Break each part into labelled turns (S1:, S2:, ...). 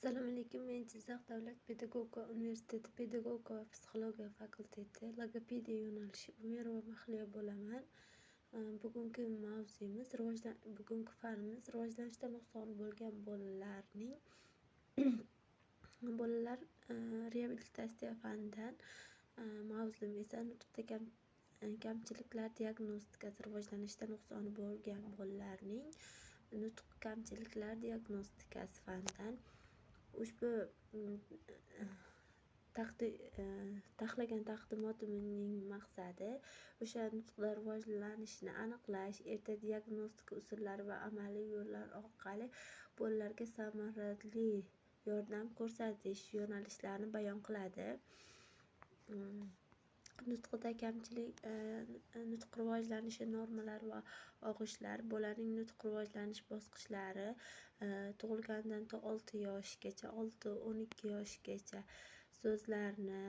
S1: Assalomu alaykum. Men Jizzax davlat pedagogika universiteti pedagogika va psixologiya fakulteti logopediya yo'nalishi Umerova Mahliyo bo'laman. Bugungi mavzuyimiz bugungi fanimiz rivojlanishda nuqsoni bo'lgan bolalarning bolalar reabilitatsiya fanidan, mavzum esa nutqda kamchiliklar diagnostikasi, rivojlanishda nuqsoni bo'lgan bolalarning nutq kamchiliklar diagnostikasi fanidan. Ushbu taxlagan taqdimotimning maqsadi o'sha nutqda rivojlanishni aniqlash, erta diagnostika usullari va amaliy yo'llar orqali bolalarga samarali yordam ko'rsatish yo'nalishlarini bayon qiladi. Nutqida kamchilik, nutq rivojlanishi normalari va og'ishlar, bolaning nutq rivojlanish bosqichlari tug'ilganidan to 6 yoshgacha, 6-12 yoshgacha so'zlarni,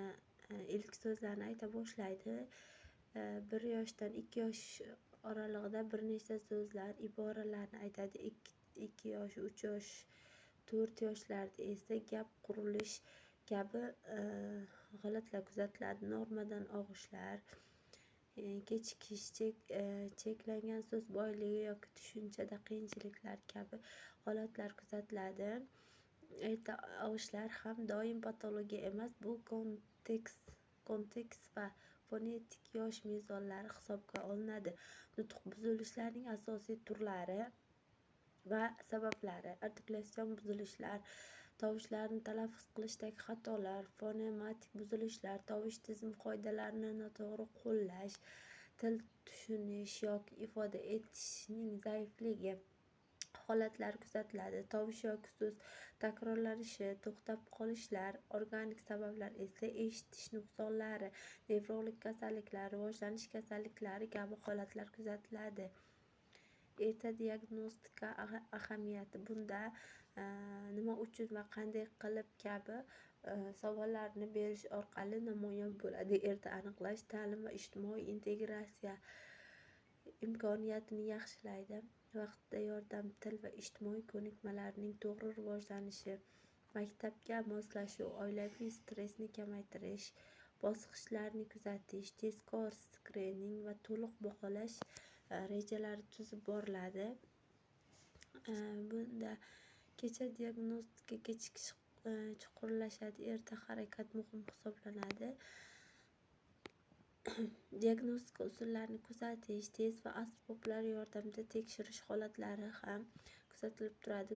S1: ilk so'zlarni ayta boshlaydi. 1 yoshdan 2 yosh oralig'ida bir nechta so'zlar, iboralarni aytadi. 2 yosh, 3 yosh, 4 yoshlarda esa gap qurilish kabi holatlar kuzatiladi. Normadan og'ishlar, kechikish, cheklangan so'z boyligi yoki tushunchada qiyinchiliklar kabi holatlar kuzatiladi. Erta og'ishlar ham doim patologiya emas, bu kontekst va fonetik yosh mezonlari hisobga olinadi. Nutq buzilishlarining asosiy turlari va sabablari: artikulyatsion buzilishlar, tovushlarni talaffuz qilishdagi xatolar, fonematik buzilishlar, tovush tizim qoidalarini noto'g'ri qo'llash, til tushunish yoki ifoda etishning zaifligi holatlari kuzatiladi. Tovush yoki so'z takrorlanishi, to'xtab qolishlar, organik sabablar esa eshitish nuqsonlari, nevrologik kasalliklar, rivojlanish kasalliklari kabi holatlar kuzatiladi. Erta diagnostika ahamiyati bunda nima uchun va qanday qilib kabi savollarni berish orqali namoyon bo'ladi. Erta aniqlash ta'lim va ijtimoiy integratsiya imkoniyatini yaxshilaydi. Vaqtida yordam, til va ijtimoiy ko'nikmalarning to'g'ri rivojlanishi, maktabga moslashuv, oilaviy stressni kamaytirish, bosqichlarni kuzatish, tezkor skrining va to'liq baholash rejalari tuzib boriladi. Bunda kecha diagnostika kechikish chuqurlashadi, erta harakat muhim hisoblanadi. Diagnostika usullarini kuzatish, tez va asboblar yordamida tekshirish holatlari ham kuzatilib turadi.